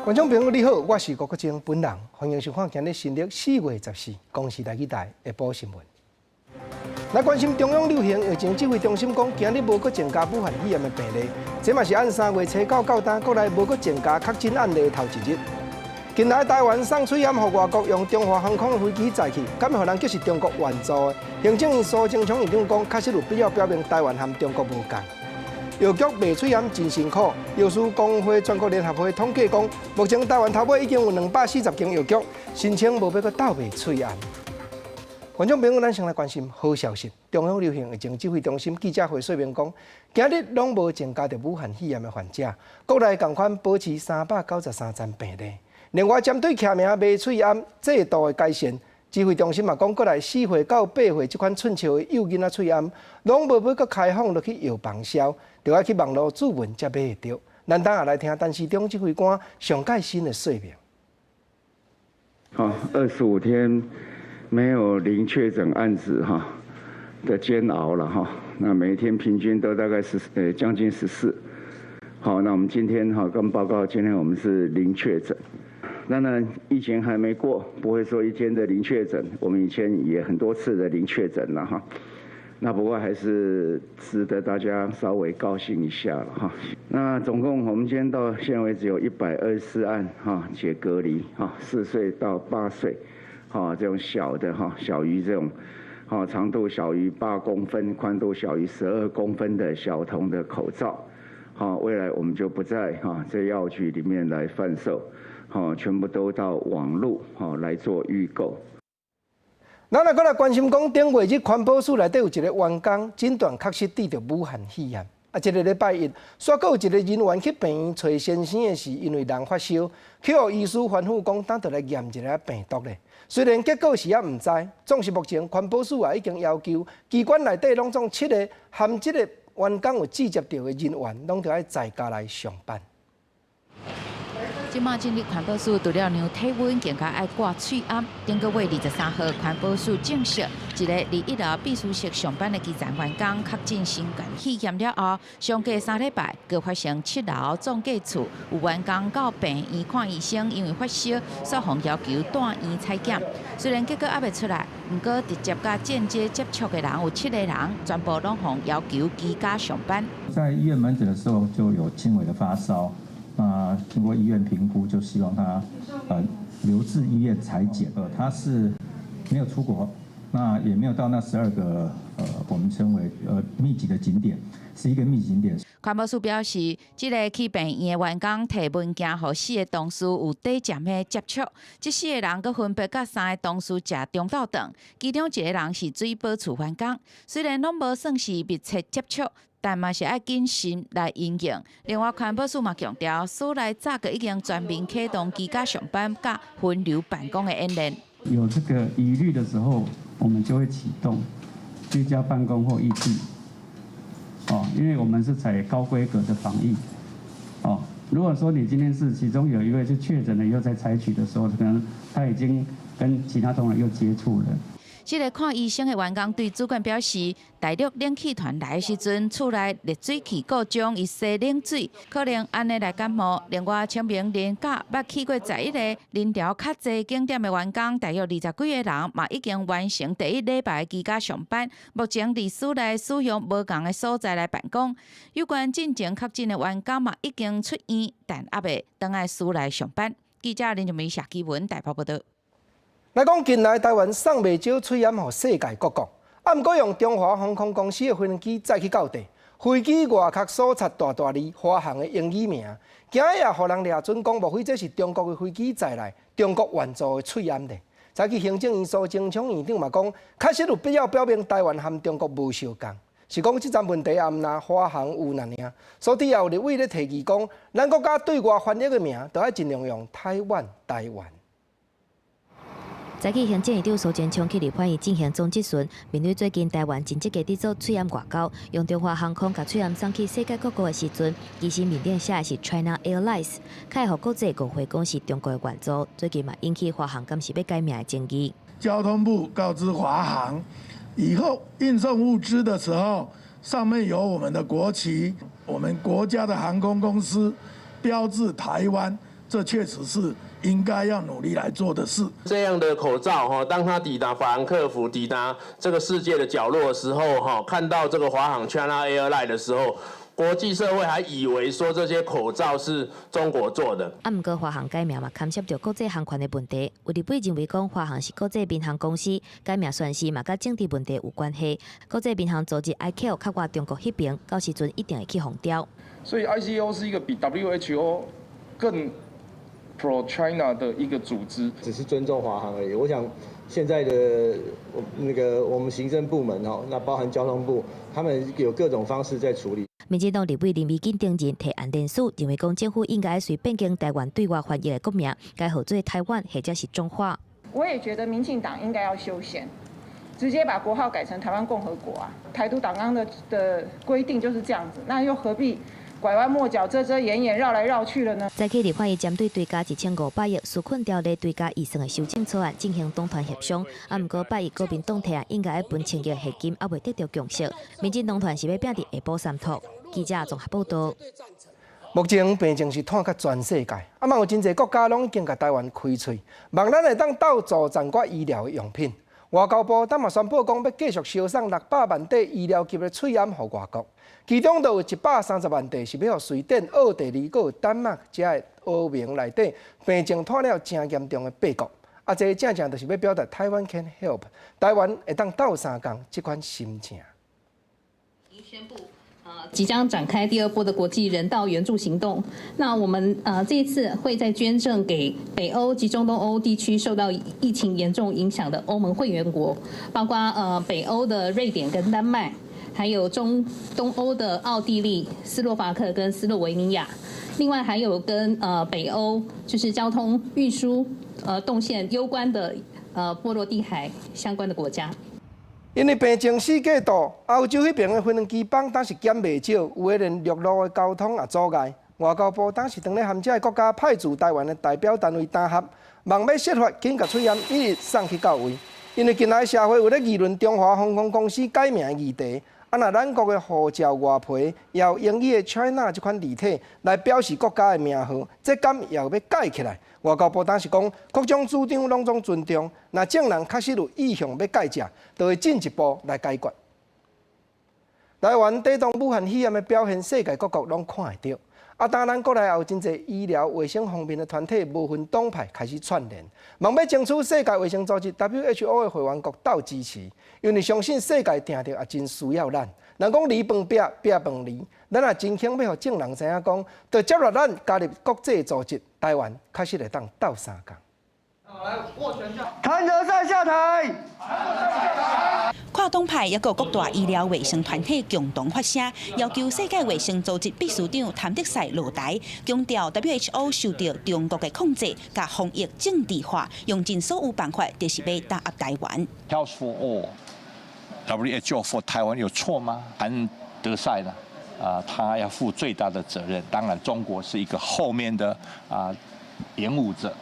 觀眾朋友你好，我是郭國晶本人，歡迎收看今日新曆4月14公視台語台下晡新聞。來關心中央流行疫情指揮中心講，今日無閣增加武漢肺炎的病例，這嘛是按3月初九到今國內無閣增加確診案例的頭一日。近來台灣送喙罨予外國用中華航空的飛機載去，敢會予人叫是中國援助的？行政院蘇貞昌院長講，確實有必要表明台灣和中國無仝。藥局賣喙罨真辛苦，藥師公會全國聯合會統計講，目前台灣頭尾已經有240間藥局申請無欲閣鬥賣喙罨。觀眾朋友，咱先來關心好消息。中央流行疫情指揮中心記者會說明講，今日攏無增加著武漢肺炎的患者，國內仝款保持393例病例。另外，針對簽名賣喙罨制度的改善，指揮中心嘛講，國內4歲到8歲這款寸笑的幼囡仔喙罨，攏無欲閣開放落去藥房銷，著愛去網路注文才買會著。咱等下來聽陳時中指揮官上蓋新的說明。好，25天沒有零確診案子哈的煎熬了哈，那每一天平均都大概是將近14。好，那我們今天哈跟報告，今天我們是零確診。當然疫情還沒過，不會說一天的零確診，我們以前也很多次的零確診了哈。那不過還是值得大家稍微高興一下了哈。那總共我們今天到現在為止有124案哈解隔離哈，4歲到8歲，哈這種小的哈小於這種，哈長度小於8公分、寬度小於12公分的小童的口罩，哈未來我們就不在哈這藥局裡面來販售，哈全部都到網路哈來做預購。咱來閣來關心講，頂月日環保署內底有一個員工診斷確實得著武漢肺炎。啊，這个禮拜一，煞閣有一個人員去病院揣先生的時，因為人發燒，去予醫師吩咐講，等著來驗一下病毒咧。雖然結果是猶毋知，總是目前環保署也已經要求機關內底攏總七个含這個員工有接觸著的人員，攏著愛在家來上班。這馬進入環保署，除了量體溫，更加愛掛喙罨。頂個月23號，環保署證實，一個佇1樓秘書室上班的基層員工確診新冠肺炎了後，相隔3禮拜，閣發生7樓總計處有員工到病院看醫生，因為發燒，煞予要求蹛院採檢。雖然結果猶未出來，毋過直接佮間接接觸的人有七個人，全部攏予要求居家上班。在醫院門診的時候就有輕微的發燒。那經過醫院評估，就希望他留置醫院採檢。他是沒有出國，那也沒有到那12個我們稱為密集的景點，是一個密集景點。環保署表示，這个去病院的員工提文件予四个同事有短暫的接觸，這四个人閣分別佮三个同事食中晝頓，其中一个人是水保處員工，雖然攏無算是密切接觸，但嘛是愛謹慎來因應。另外，環保署嘛強調，署內早就已經全面啟動居家上班佮分流辦公的演練。有這個疑慮的時候，我們就會啟動居家辦公或異地。哦，因為我們是採高規格的防疫。哦，如果說你今天是其中有一位是確診了以後再採取的時候，可能他已經跟其他同仁又接觸了。這个看醫生的員工對主管表示，大陸冷氣團來的時陣，厝內熱水器故障，伊洗冷水，可能按呢來感冒。另外，清明連假捌去過11個人潮較濟景點的員工，大約20幾个人，嘛已經完成第一禮拜居家上班。目前佇署內使用無仝的所在來辦公。有關進前確診的員工嘛已經出院，但猶未轉來署內上班。記者林玉梅、謝基文台北報導。來講近來台灣送袂少喙罨予世界各國，啊，毋過用中華航空公司的飛機載去到地，飛機外殼所插大大字華航的英語名，今日也予人掠準講，莫非這是中國的飛機載來中國援助的喙罨咧？早起行政院蘇貞昌院長嘛講，確實有必要表明台灣和中國無相仝，是講這層問題也毋但華航有爾爾，所以也有立委咧提議講，咱國家對外翻譯的名，著愛盡量用台灣台灣。早起行政院長蘇貞昌去立法院進行總質詢，面對最近台灣真積極佇做喙罨外交，用中華航空共喙罨送去世界各國的時陣，其實面頂寫的是 China Airlines，較會予國際誤會講是中國的援助。最近嘛引起華航敢是欲改名的爭議。交通部告知華航，以後運送物資的時候，上面有我們的國旗，我們國家的航空公司標誌台灣。這確實是應該要努力來做的事。這樣的口罩哈，當它抵達法蘭克福、抵達這個世界的角落的時候，哈，看到這個華航 China Airline 的時候，國際社會還以為說這些口罩是中國做的。啊，毋過華航改名嘛，牽涉著國際航權的問題。有立委認為講，華航是國際民航公司，改名宣示嘛，佮政治問題有關係。國際民航組織 ICAO 較倚中國彼爿，到時陣一定會去封調。所以 ICAO 是一個比 WHO 更 pro China 的一個組織，只是尊重華航而已。我想現在的那個我們行政部門吼，那包含交通部，他們有各種方式在處理。民進黨立委林宜瑾等人提案聯署，認為講政府應該隨變更台灣對外翻譯的國名，改號做台灣或者是中華。我也覺得民進黨應該要修憲，直接把國號改成台灣共和國啊！台獨黨綱的規定就是這樣子，那又何必拐彎抹角、遮遮掩掩、繞來繞去了呢？早起立法院針對追加1500億紓困條例追加預算的修正草案進行黨團協商，啊，毋過拜一國民黨提案應該愛分1000億現金，猶未得著共識。民進黨團是欲摒佇下晡三讀。記者綜合報道。目前病情是湠甲全世界，啊嘛有真濟國家攏已經共台灣開喙，望咱會當鬥助贊寡醫療的用品。外交部當嘛宣布講，欲繼續燒送600萬塊醫療級的喙罨予外國，其中就有130萬塊是欲予瑞典、奧地利、閣有丹麥遮的歐盟內底病情湠了誠嚴重的八國。啊，這正正就是欲表達 Taiwan can help，台灣會當鬥相共這款心情。即將展開第二波的國際人道援助行動。那我們這一次會再捐贈給北歐及中東歐地區受到疫情嚴重影響的歐盟會員國，包括北歐的瑞典跟丹麥，還有中東歐的奧地利、斯洛伐克跟斯洛維尼亞。另外還有跟北歐就是交通運輸動線攸關的波羅的海相關的國家。因為病情四界度，歐洲彼爿的飛機班當時減袂少，有的連陸路的交通也阻礙。外交部當時當咧和這个國家派駐台灣的代表單位聯合，望欲設法緊共喙罨一一送去到位。因為近來社會有咧議論中華航空公司改名的議題，啊，若咱國的護照外皮用英語的 China 這款字體來表示國家的名號，這敢也欲改起來？外交部當時講，各種主張攏總尊重，若眾人確實有意向欲改者，就會進一步來解決。台灣抵擋武漢肺炎的表現，世界各國攏看會著。啊，當咱國內也有真濟醫療衛生方面的團體，無分黨派開始串聯，望欲爭取世界衛生組織 WHO 的會員國鬥支持，因為相信世界定著也真需要咱。人講離飯壁，壁飯離，咱也真興欲予眾人知影講，就接納咱加入國際組織，台灣確實會當鬥相共。譚德塞下台。跨黨派抑閣各大醫療衛生團體共同發聲，要求世界衛生組織秘書長譚德塞落台，強調 WHO 受著中國的控制，共防疫政治化，用盡所有辦法，就是欲打壓台灣。 Health for all, WHO for Taiwan 有錯嗎？譚德塞呢？啊，他要負最大的責任。當然，中國是一個後面的啊演武者。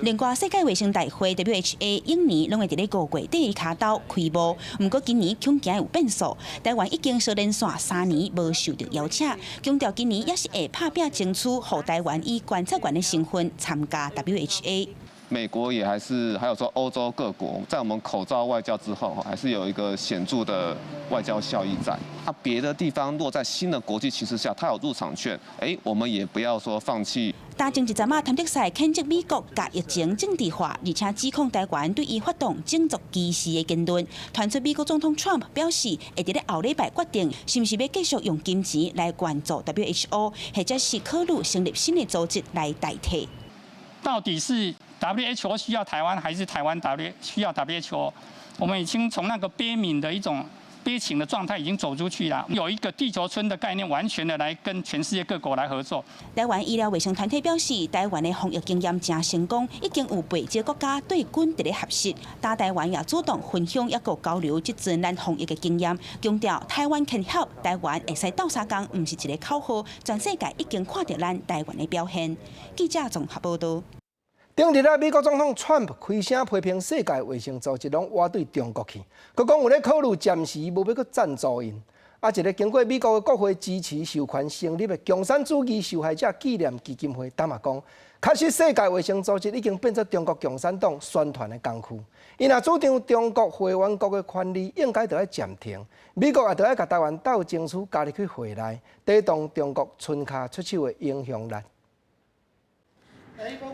另外，世界衛生大會 WHA 往年攏會佇咧5月底跤頭開幕，毋過今年恐驚有變數。台灣已經說連續3年無受著邀請，強調今年也是會拍拚爭取，予台灣以觀察員的身份參加 WHA。美國也還是，還有說歐洲各國，在我們口罩外交之後，還是有一個顯著的外交效益在。那別的地方落在新的國際形勢下，它有入場券，哎，我們也不要說放棄。擔前一陣仔，譚德塞譴責美國共疫情政治化，而且指控台灣對伊發動種族歧視的言論。傳出美國總統川普表示，會佇咧後禮拜決定，是毋是欲繼續用金錢來援助 WHO，或者是考慮成立新的組織來代替。到底是 WHO 需要台灣，還是台灣 需要 WHO？我們已經從那個悲憫的一種悲情的狀態已經走出去了，有一個地球村的概念，完全的來跟全世界各國來合作。台灣醫療衛生團體表示，台灣的防疫經驗誠成功，已經有袂少國家對阮佇咧學習。但台灣也主動分享抑閣交流這陣咱防疫的經驗，強調 Taiwan can help，台灣會使鬥相共，毋是一個口號，全世界已經看著咱台灣的表現。記者綜合報道。頂日啊，美國總統川普開聲批評世界衛生組織攏倚對中國去，閣講有咧考慮暫時無欲閣贊助𪜶。啊，一个經過美國的國會支持授權成立的共產主義受害者紀念基金會，當嘛講，確實，世界衛生組織已經變做中國共產黨宣傳的工具。伊若主張中國會員國的權利應該著愛暫停，美國也著愛共台灣鬥爭取加入去會內，抵擋中國伸跤出手的影響力。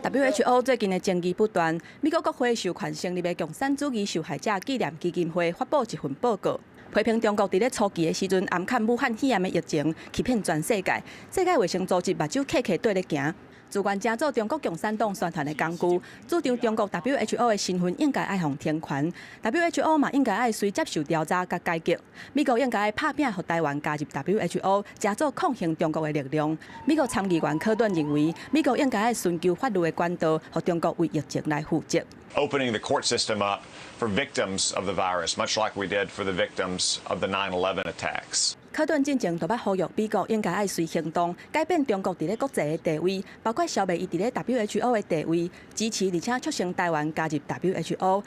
WHO 最近的爭議不斷，美國國會授權成立的共產主義受害者紀念基金會發布一份報告，批評中國佇咧初期的時陣掩崁武漢肺炎的疫情，欺騙全世界。世界衛生組織目睭瞌瞌綴咧行，自願成做中國共產黨宣傳的工具，主張中國 WHO 的身份應該愛予停權，WHO 嘛應該愛隨接受調查佮改革。美國應該愛拍拚予台灣加入 WHO，成做抗衡中國的力量。美國參議員科頓認為，美國應該愛尋求法律的管道，予中國為疫情來負責。 Opening the court system up for victims of the virus, much like we did for the victims of the 9/11 attacks. 科頓進前就捌呼籲美國應該愛隨行動改變中國佇咧國際的地位，包括消滅伊佇咧 WHO 的地位，支持而且促成台灣加入 WHO。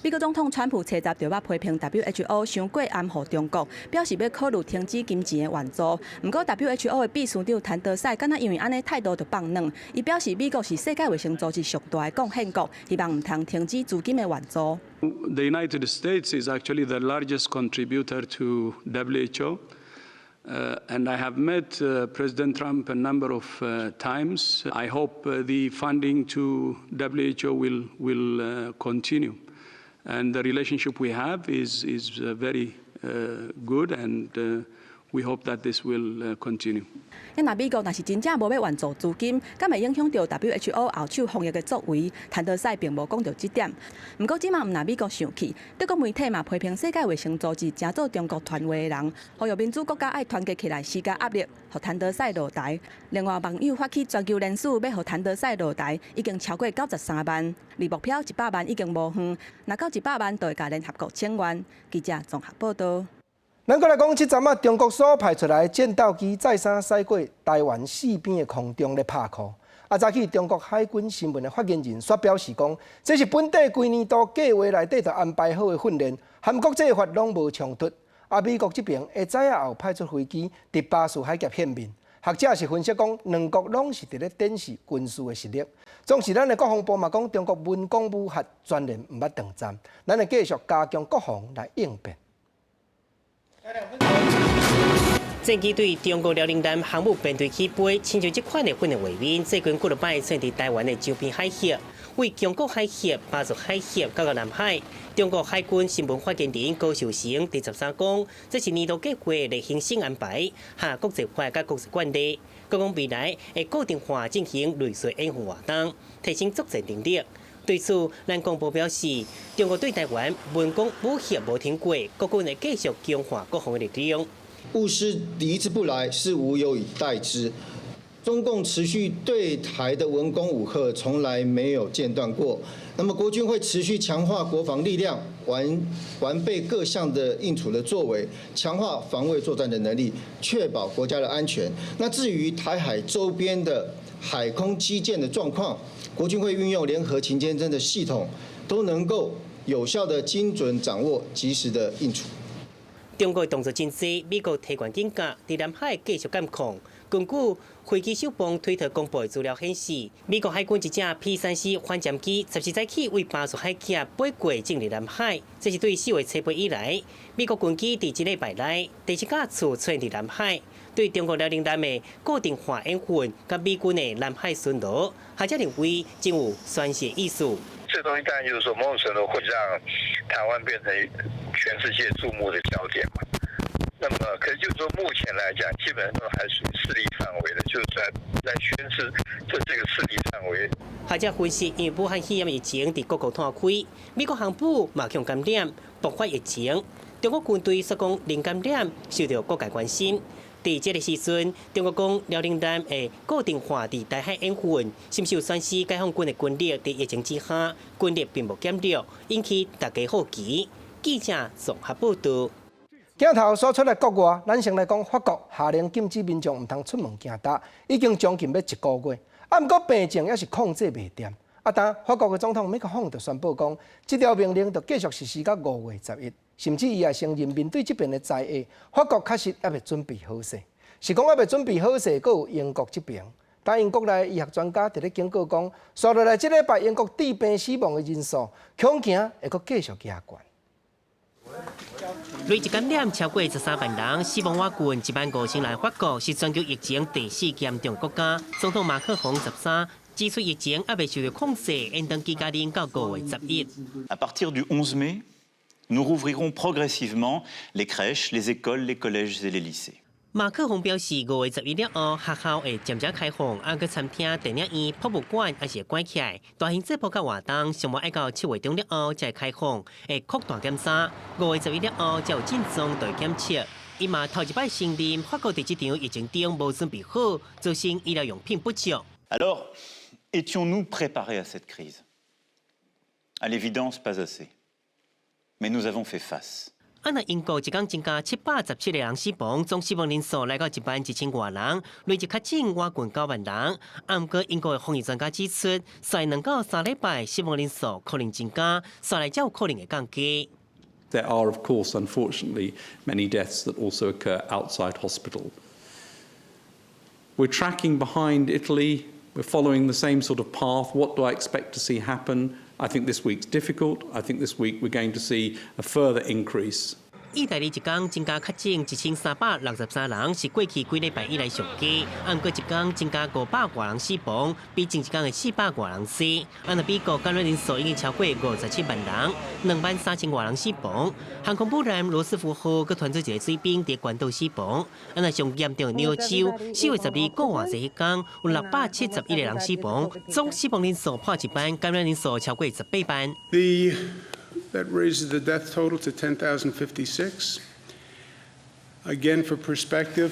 美國總統川普初十就捌批評 WHO 傷過掩護中國，表示欲考慮停止金錢的援助。毋過 WHO 的秘書長譚德塞敢若因為按呢態度就放軟，伊表示美國是世界衛生組織上大的貢獻國，希望毋通停止資金的援助。 The United States is actually the largest contributor to WHO. And I have met President Trump a number of times. I hope the funding to WHO will continue. And the relationship we have is very good, and we hope that this will continue. 若美國若是真正無欲援助資金，敢會影響著 WHO 後手防疫的作為？譚德塞並無講著這點。毋過這馬毋但美國生氣，德國媒體嘛批評世界衛生組織成做中國傳話的人，呼籲民主國家愛團結起來施加壓力，予譚德塞落台。另外，網友發起全球聯署，欲予譚德塞落台，已經超過93萬，離目標100萬已經無遠。若到100萬，就會共聯合國請願。記者綜合報道。咱閣來講，這陣仔中國所派出來的戰鬥機再三駛過台灣四邊的空中咧拍箍。啊，早起中國海軍新聞的發言人煞表示講，這是本底規年度計劃內底就安排好的訓練，和國際法攏無衝突。啊，美國這邊下早仔後派出飛機佇巴士海峽現面。學者是分析講，兩國攏是佇咧展示軍事的實力。總是咱的國防部嘛講，中國文攻武嚇全然毋捌斷站，咱會繼續加強國防來應變。戰機對中國遼寧艦航母編隊起飛，親像這款的訓練畫面，最近幾落擺出現佇台灣的周邊海域，為宮古海峽、巴士海峽到南海。中國海軍新聞發言人高秀成佇13講，這是年度計劃例行性安排，合國際法佮國際慣例。閣講未來會固定化進行類似演訓活動，提升作戰能力。對此，咱國防部表示，中國對台灣文攻武嚇無停過，國軍會繼續強化國防的力量。勿視敵之不來，是吾有以待之。中共持續對台的文攻武嚇從來沒有間斷過。那麼國軍會持續強化國防力量，完備各項的應處的作為，強化防衛作戰的能力，確保國家的安全。那至於台海周邊的海空機艦的狀況，國軍會運用聯合勤監偵的系統，都能夠有效的精準掌握，及時的應處。中國動作真濟，美國提懸警戒，佇南海繼續監控。根據飛機手幫推特公布的資料顯示，美國海軍一架 P-3C 反潛機14早起為巴士海峽飛過進入南海，這是對4月初8以來，美國軍機佇這禮拜內第七架次出現佇南海，對中國遼寧艦的固定化演訓佮美軍的南海巡邏，學者認為真有宣示意思。這東西當然就是說，某種程度會讓台灣變成全世界注目的焦點嘛。那麼，可是就是說，目前來講，基本上都還屬於勢力範圍的，就是在宣示這個勢力範圍。學者分析，因為武漢肺炎疫情佇各國湠開，美國航母嘛予感染，爆發疫情，中國軍隊說講零感染，受著各界關心。佇這个時陣，中國講遼寧艦會固定化佇台海演訓，是毋是有宣示解放軍的軍力佇疫情之下，軍力並無減弱，引起大家好奇。記者綜合報道。鏡頭所出的國外，咱先來講法國下令禁止民眾毋通出門行踏，已經將近欲一個月。啊，毋過病情猶是控制袂牢。啊，當法國的總統麥克洪就宣布講，這條命令就繼續實施到5月11，甚至伊也承認面對這邊的災厄，法國確實猶未準備好勢。是講猶未準備好勢，閣有英國這邊。但英國內醫學專家佇咧警告講，紲落來這禮拜英國致病死亡的人數，恐驚會閣繼續加懸。累計感染超過13萬人，死亡倚近1.5萬人。法國是全球疫情第四嚴重國家。總統馬克宏13指出，疫情猶未受到控制，延長居家令到5月11。 À partir du 11 mai, nous rouvrirons progressivement les crèches, les écoles, les collèges et les lycées. 馬克宏表示，5月11了後，學校會漸漸開放，啊，閣餐廳、電影院、博物館也是會關起來。大型節目佮活動，上無愛到7月中了後才會開放，會擴大檢查。5月11了後，才有症狀就會檢測。伊嘛頭一擺承認，法國佇這場疫情中無準備好，造成醫療用品不足。 Alors, étions-nous préparés à cette crise? À l'évidence, pas assez. Mais nous avons fait face. 啊，若英國一工增加717個人死亡，總死亡人數來到1萬1千外人，累計確診倚近9萬人。啊，毋過英國的防疫專家指出，紲2到3禮拜死亡人數可能增加，紲來才有可能會降低。 There are, of course, unfortunately, many deaths that also occur outside hospital. We're tracking behind Italy. We're following the same sort of path. What do I expect to see happen? I think this week's difficult. I think this week we're going to see a further increase. 意大利一工增加確診1363人，是過去幾禮拜以來上低。啊，毋過一工增加500外人死亡，比前一工的400外人濟。啊，若美國感染人數已經超過57萬人，2萬3千外人死亡。航空母艦羅斯福號閣傳出一个水兵佇關島死亡。啊，若上嚴重的紐約州，4月12過活節彼工有671個人死亡，總死亡人數破1萬，感染人數超過18萬。 That raises the death total to 10,056. Again, for perspective,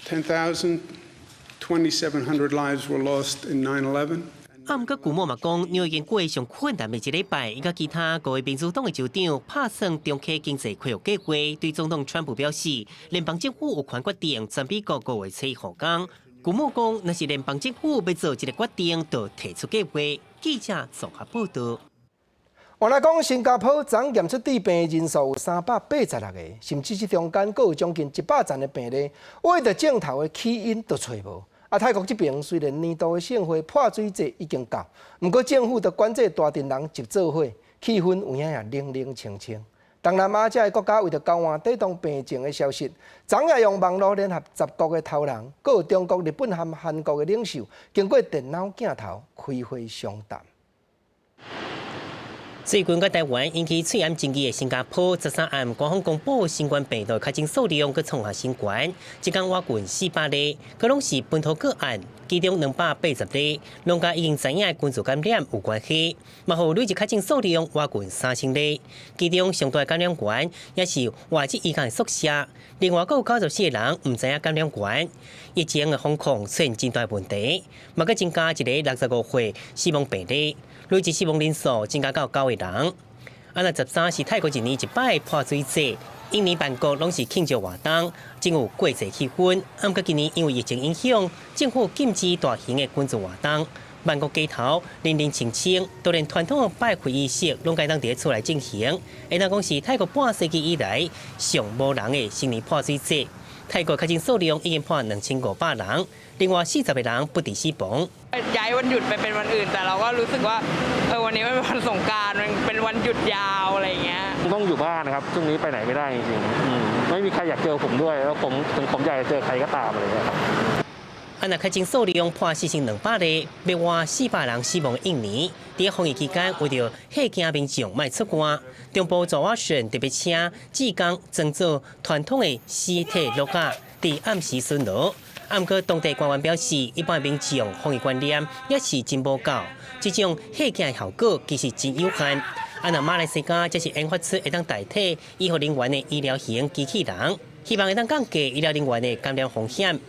10,270 lives were lost in 9/11. 啊，毋過古莫嘛講，紐約經過上困難的一禮拜，伊佮其他五位民主黨的州長拍算重啟經濟恢復計劃，對總統川普表示，聯邦政府有權決定全美國5月初復工。古莫講，若是聯邦政府欲做這个決定，就提出計劃。記者綜合報道。換來講，新加坡昨驗出致病人數有386個，甚至這中間閣有將近100層的病例，為著症頭的起因都揣無。啊，泰國這邊雖然年度的盛會潑水節已經到，毋過政府就管制大陣人集做伙，氣氛有影也冷冷清清。東南亞這个國家為著交換這棟病情的消息，昨也用網路聯合10國的頭人，閣有中國、日本和韓國的領袖，經過電腦鏡頭開會相談。最近，佮台灣引起喙罨爭議的新加坡，13暗官方公布新冠病毒確診數量閣創下新高，一工倚近400例，閣攏是本土個案，其中280例，攏佮已經知影的群組感染有關係，嘛予累計確診數量倚近3000例，其中上大感染源也是外籍移工的宿舍，另外閣有94個人毋知影感染源。疫情的防控出現真大問題，嘛閣增加一个65歲死亡病例。累計死亡人數增加到9個人。啊，若13是泰國一年一擺潑水節，印尼曼谷攏是慶祝活動，真有過節氣氛。啊，毋過今年因為疫情影響，政府禁止大型的群組活動，曼谷街頭冷冷清清，都連傳統的拜佛儀式攏改當佇厝內進行。會當講是泰國半世紀以來上無人的新年潑水節。泰國確診數量已經破2500人，另外40個人不治死亡。 ย้ายวันหยุดไปเป็นวันอื่นแต่เราก็รู้สึกว่าเออวันนี้มันเป็นวันสงกรานต์มันเป็นวันหยุดยาวอะไรอย่างเงี้ย ต้องอยู่บ้านนะครับช่วงนี้ไปไหนไม่ได้จริงๆไม่มีใครอยากเจอผมด้วยแล้วผมถึงผมอยากจะเจอใครก็ตามอะไรอย่างเงี้ยครับ 啊，若確診數量破4200例，欲倚400人死亡的印尼，佇防疫期間為著嚇驚民眾莫出外，中部爪哇省特別請志工裝做傳統的屍體鹿仔，佇暗時巡邏。啊，毋過當地官員表示，一般民眾防疫觀念也是真無夠，這種嚇驚的效果其實真有限。啊，若馬來西亞則是研發出會當代替醫護人員的醫療型機器人，希望會當降低醫療人員的感染風險。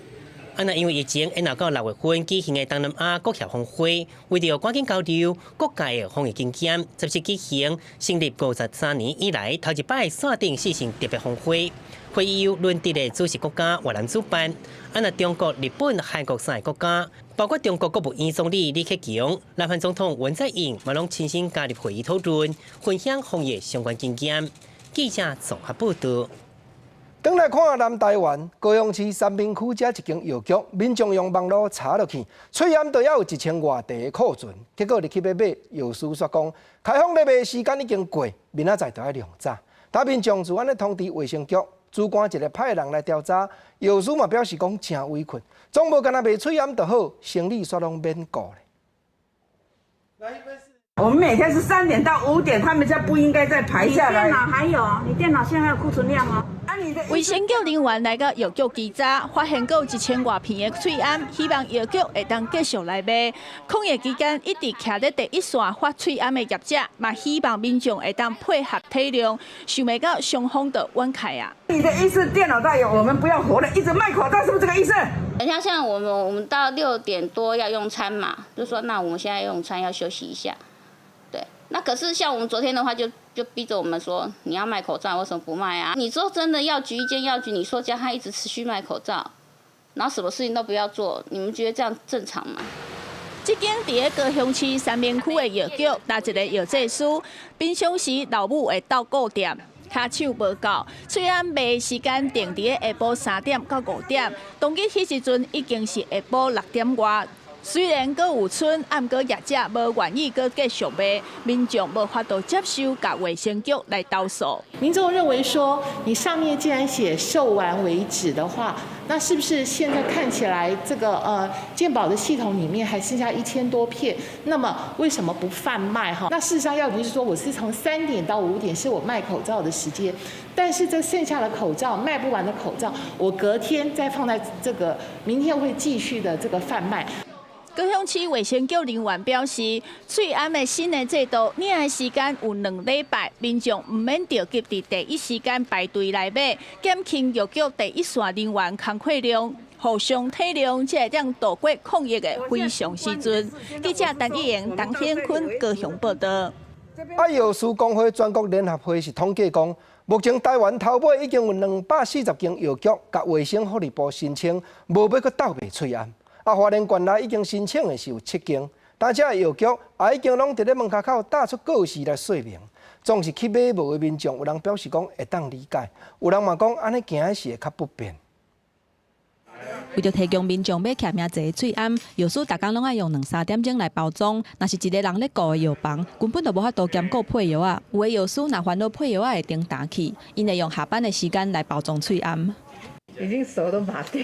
啊，若因為疫情延後到6月份舉行的東南亞國協峰會，為著趕緊交流各界的防疫經驗，17舉行成立53年以來頭一擺線頂視訊特別峰會。會議由輪值的主席國家越南主辦。啊，若中國、日本、韓國三个國家，包括中國國務院總理李克強、南韓總統文在寅，嘛攏親身加入會議討論，分享防疫相關經驗。記者綜合報道。轉來看南台灣高雄市三民區遮一間藥局，民眾用網路查落去，喙罨都猶有1000外袋的庫存，結果入去欲買，藥師煞講開放咧賣時間已經過，明仔載就愛量早。但民眾就按呢通知衛生局，主管一个派人來調查，藥師嘛表示講誠委屈，總無干焦賣喙罨就好，生理煞攏免顧咧。我們每天是3點到5點，他們就不應該再排下來。你電腦還有？你電腦現在有庫存量哦。衛生局人員來到藥局稽查，發現閣有1000外片的喙罨，希望藥局會當繼續來賣。抗疫期間一直徛佇第一線發喙罨的業者，嘛希望民眾會當配合體諒，想袂到雙方就冤開啊。你的意思，電腦大有，我們不要活了，一直賣口罩，是不是這個意思？等下像我們到6點多要用餐嘛，就說那我們現在用餐要休息一下。對，那可是像我們昨天的話就逼着我們說，你要賣口罩，為什麼不賣啊？你說真的藥局一間藥局，你說叫他一直持續賣口罩，然後什麼事情都不要做，你們覺得這樣正常嗎？這間佇咧高雄市三民區的藥局，若一个藥劑師，平常時老母會鬥顧店，跤手無夠，喙罨賣時間定佇咧下晡3點到5點，當日彼時陣已經是下晡6點外。雖然閣有賰，毋過業者無願意閣繼續賣，民眾無法度接受，共衛生局來投訴。民眾認為說，你上面既然寫售完為止的話，那是不是現在看起來這個健保的系統裡面還剩下1000多片？那麼為什麼不販賣哈？那事實上藥局是說，我是從3點到5點是我賣口罩的時間，但是這剩下的口罩賣不完的口罩，我隔天再放在這個明天會繼續的這個販賣。高雄市衛生局人員表示，喙罨的新的制度，領的時間有2禮拜，民眾毋免著急佇第一時間排隊來買，減輕藥局第一線人員工課量，互相體諒，才會當度過抗疫的非常時陣。記者陳義瑩、陳顯坤高雄報道。啊，藥師公會全國聯合會是統計講，目前台灣頭尾已經有240間藥局，共衛生福利部申請，無欲閣鬥賣喙罨。啊，花蓮縣內已經申請的是有七間，但這藥局也已經攏佇咧門跤口貼出告示來說明，總是去買無的民眾，有人表示講會當理解，有人嘛講按呢行是會較不便。為著提供民眾買起名濟喙罨，藥師逐工攏愛用兩三點鐘來包裝。若是一个人咧顧的藥房，根本就無法度兼顧配藥仔。有的藥師若煩惱配藥仔會頂擔去，𪜶會用下班的時間來包裝喙罨。已經手都麻掉。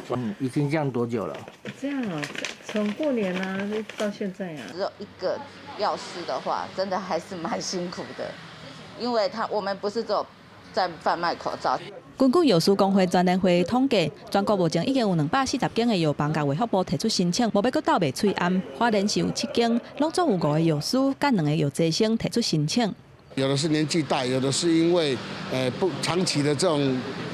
嗯，已經這樣多久了？這樣啊，從過年啊到現在啊。只有一個藥師的話，真的還是蠻辛苦的，因為他我們不是只有在販賣口罩。根據藥師公會全聯會統計，全國目前已經有240間的藥房共衛福部提出申請，無欲閣鬥賣喙罨。花蓮是有七間，攏總有五个藥師佮兩个藥劑師提出申請。有的是年紀大，有的是因為不長期的這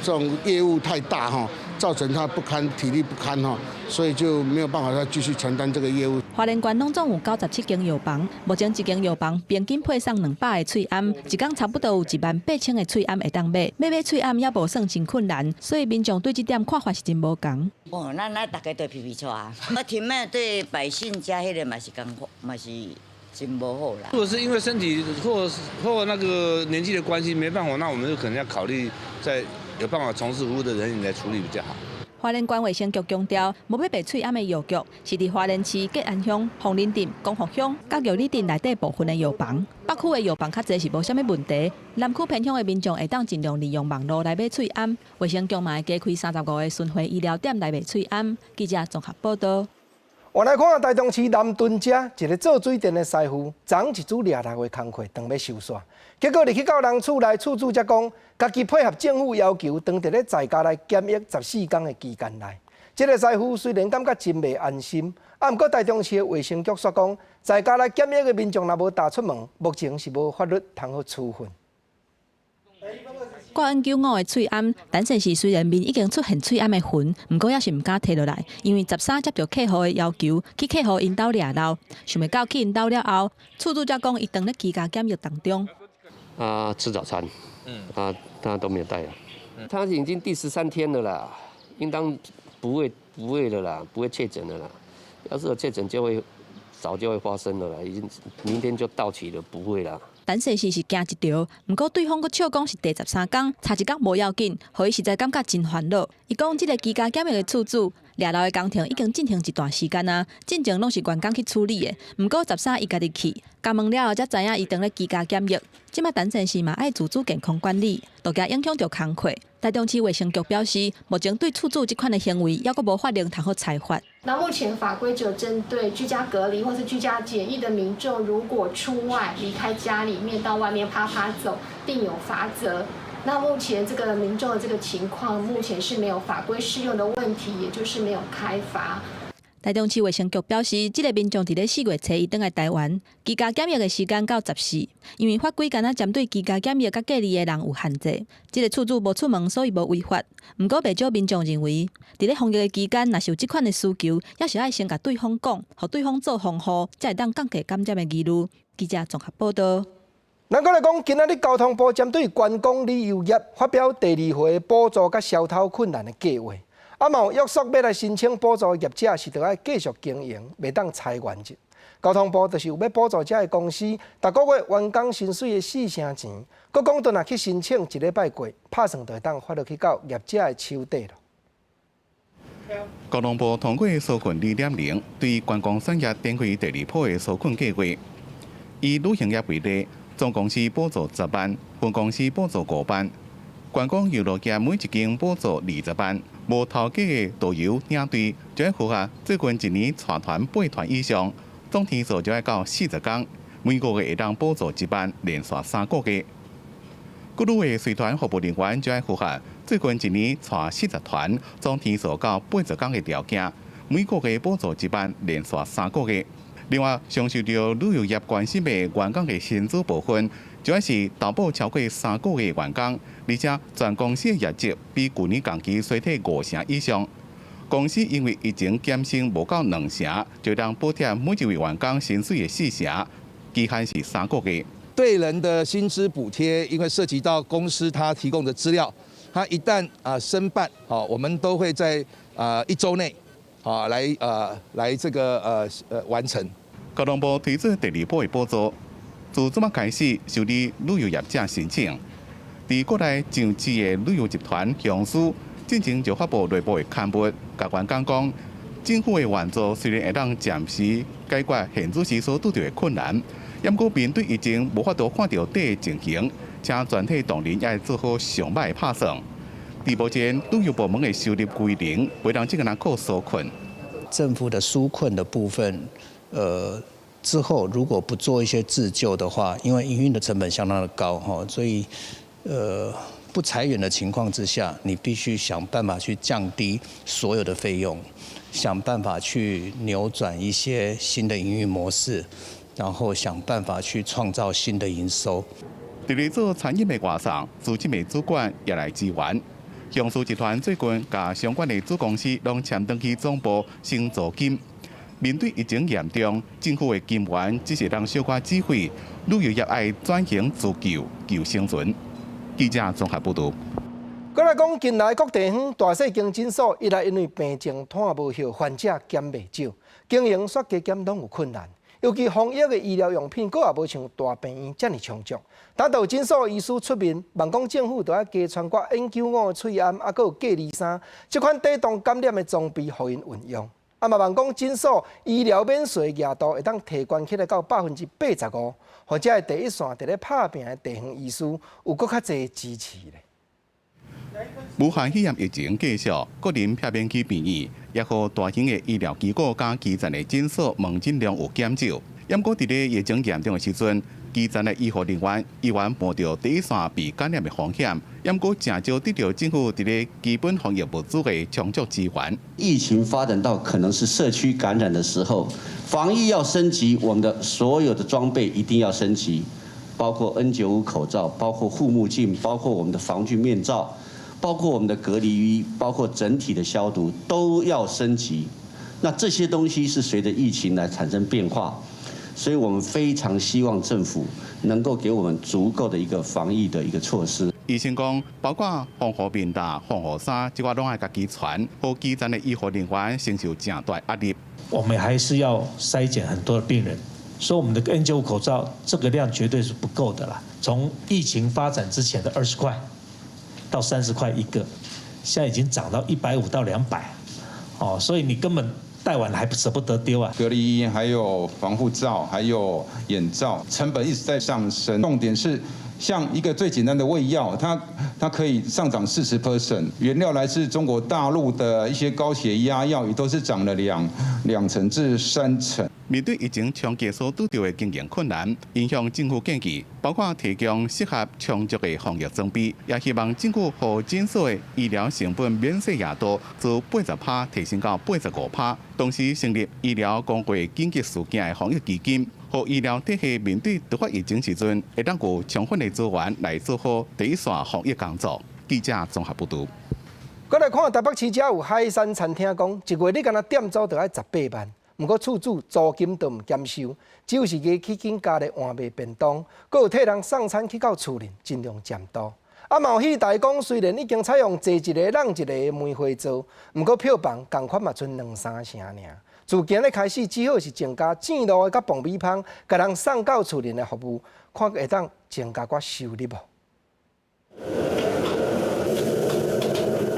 種業務太大哈，造成他不堪體力不堪哈，所以就沒有辦法再繼續承擔這個業務。花蓮縣攏總有97間藥房，目前一間藥房平均配送200個喙罨，一工差不多有1萬8千個喙罨會當賣。欲買喙罨猶無算真困難，所以民眾對這點看法是真無仝。哦，咱逐家都皮皮剉啊，啊，停賣對百姓家彼个嘛是艱苦，嘛是真無好啦。如果是因為身體或那個年紀的關係，沒辦法，那我們就可能要考慮在有辦法從事服務的人員來處理比較好。花蓮縣衛生局強調，無欲賣喙罨的藥局是佇花蓮市吉安鄉、鳳林鎮、光復鄉、佮玉里鎮內底部分的藥房。北區的藥房較濟是無啥物問題，南區偏鄉的民眾會當盡量利用網路來買喙罨。衛生局嘛會加開35個巡迴醫療點來賣喙罨。記者綜合報道。我來看台中市南屯遮一个做水電的師傅，昨一組掠六的工課，當欲收煞，結果入去到人厝內，厝主才講，家己配合政府要求，當佇咧在家來檢疫14天的期間內。這个師傅雖然感覺真袂安心，啊，毋過台中市的衛生局煞講，在家來檢疫的民眾若無踏出門，目前是無法律通好處分。掛 N95的喙罨，陳先生雖然面已經出現喙罨的痕，毋過猶是毋敢提落來，因為13接著客戶的要求，去客戶𪜶兜掠漏，想袂到去𪜶兜了後，厝主才講伊當咧居家檢疫當中。啊，吃早餐，啊，他都沒有帶啊。他已經第13天了啦，應當不會了啦，不會確診了啦。要是有確診，就會早就會發生了啦，已經明天就到期了，不會啦。陳先生是驚一條，毋過對方閣笑講是第13工，差一工無要緊，予伊實在感覺真煩惱。伊講這个居家檢疫的厝主掠樓的工程已經進行一段時間啊，進前攏是員工去處理的，毋過十三伊家己去，共問了後才知影伊當咧居家檢疫。這擺陳先生嘛愛自主健康管理，都驚影響著工課。台中市衛生局表示，目前對厝主這款的行為，猶閣無法令通好裁罰。那目前法規只有針對居家隔離或是居家檢疫的民眾，如果出外離開家裡面到外面趴趴走，定有罰則。那目前這個民眾的這個情況，目前是沒有法規適用的問題，也就是沒有開罰。台中市衛生局表示，這个民眾佇咧4月初一轉來台灣，居家檢疫的時間到十四，因為法規干焦針對居家檢疫佮隔離的人有限制。這个厝主無出門，所以無違法。毋過，袂少民眾認為，佇咧防疫的期間，若是有這款的需求，也是愛先共對方講，予對方做防護，才會當降低感染的疑慮。記者綜合報導。咱閣來講，今仔日交通部針對觀光旅遊業發表第二回補助佮消頭困難的計劃。啊，嘛有約束欲來申請補助的業者是著愛繼續經營，袂當裁員的。交通部就是有欲補助這个公司，逐个月員工薪水的四成錢。閣講轉來去申請，一禮拜過，拍算就會當發落去到業者的手底囉。交通部通過紓困2.0，對觀光產業展開第二波的紓困計劃。以旅行業為例，總公司補助10萬，分公司補助5萬，觀光遊樂業每一間補助20萬。無頭家的導遊領隊就愛符合最近一年帶團八團以上，總天數就愛到40工，每個月會當補助1萬，連續3個月。國旅的隨團服務人員就愛符合最近一年帶40團，總天數到80工的條件，每個月補助1萬，連續3個月。另外，上受著旅遊業關心的員工的薪資部分，就愛是投保超過3個月的員工，而且全公司的業績比舊年同期衰退5成以上。公司因為疫情減薪無夠2成，就當補貼每一位員工薪水的4成，期限是三個月。對人的薪資補貼，因為涉及到公司他提供的資料，他一旦啊申辦，好，我們都會在啊一週內，啊來來這個完成。交通部推出第二波的補助，自這擺開始受理旅遊業者申請。佇國內上市的旅遊集團雄獅，進前就發布內部的刊物，共員工講，政府的援助雖然會當暫時解決現此時所拄著的困難，毋過面對疫情無法度看著底的情形，請全體同仁也會做好上歹的拍算。佇目前旅遊部門的收入規定，袂當這個人靠紓困。政府的紓困的部分，之後如果不做一些自救的話，因為營運的成本相當的高哈，所以不裁員的情況之下，你必須想辦法去降低所有的費用，想辦法去扭轉一些新的營運模式，然後想辦法去創造新的營收。佇咧做餐飲的外送，資深的主管也來支援。雄獅集團最近共相關的子公司攏遷轉去總部省租金。面對疫情嚴重，政府的金援只是通小可指揮，旅遊業愛轉型自救，求生存。記者綜合報導。閣來講，近來各地方大細間診所，一來因為病症拖無藥，患者減袂少，經營煞加減攏有困難。尤其防疫的醫療用品，閣也無像大病院遮爾充足。等到診所醫師出面，望講政府著愛加穿掛 N95 的喙罨，啊，閣有隔離衫，這款抵擋感染的裝備，予𪜶運用。啊嘛望講診所醫療免稅額度會當提懸起來到85%，予遮的第一線佇咧拍拚的地方醫師有閣較濟支持咧。武漢肺炎疫情繼續，國人避免去病院，也予大型的醫療機構佮基層的診所門診量有減少。毋過佇咧疫情嚴重的時陣，基層的醫護人員依然冒著第一線被感染的風險，毋過誠少得著政府佇咧基本防疫物資的充足支援。疫情發展到可能是社區感染的時候，防疫要升級，我們的所有的裝備一定要升級，包括 N95 口罩，包括護目鏡，包括我們的防菌面罩，包括我們的隔離衣，包括整體的消毒都要升級。那這些東西是隨着疫情來產生變化。所以我們非常希望政府能夠給我們足夠的一個防疫的一個措施。醫生講，包括防護面罩、防護衫，這寡攏愛家己穿，予基層的醫護人員承受誠大壓力。我們還是要篩檢很多的病人，所以我們的 N95 口罩這個量絕對是不夠的啦。從疫情發展之前的20塊到30塊一個，現在已經漲到150到200，哦，所以你根本戴完還捨不得丟啊。隔離衣、還有防護罩、還有眼罩，成本一直在上升。重點是，像一個最簡單的胃藥，它可以上漲40%。原料來自中國大陸的一些高血壓藥，也都是漲了2成至3成。面對疫情衝擊所拄著的經營困難，𪜶向政府建議，包括提供適合充足的防疫裝備，也希望政府予診所的醫療成本免稅額度自80%提升到85%，同時成立醫療公衛緊急事件的防疫基金，予醫療體系面對突發疫情時陣，會當有充分的資源來做好第一線防疫工作。記者綜合報導。閣來看台北市遮有海山餐廳講，一月你干焦店租就愛18萬。毋過厝主租金都毋減收，只有是加起緊加咧換賣便當，閣有替人送餐去到厝裡，盡量佔多。啊，嘛有戲台講，雖然已經採用坐一个摃一个的梅花座，毋過票房仝款嘛賰兩三成爾。自今日開始，只好是增加煎滷的佮爆米香，共人送到厝裡的服務，看會當增加寡收入無？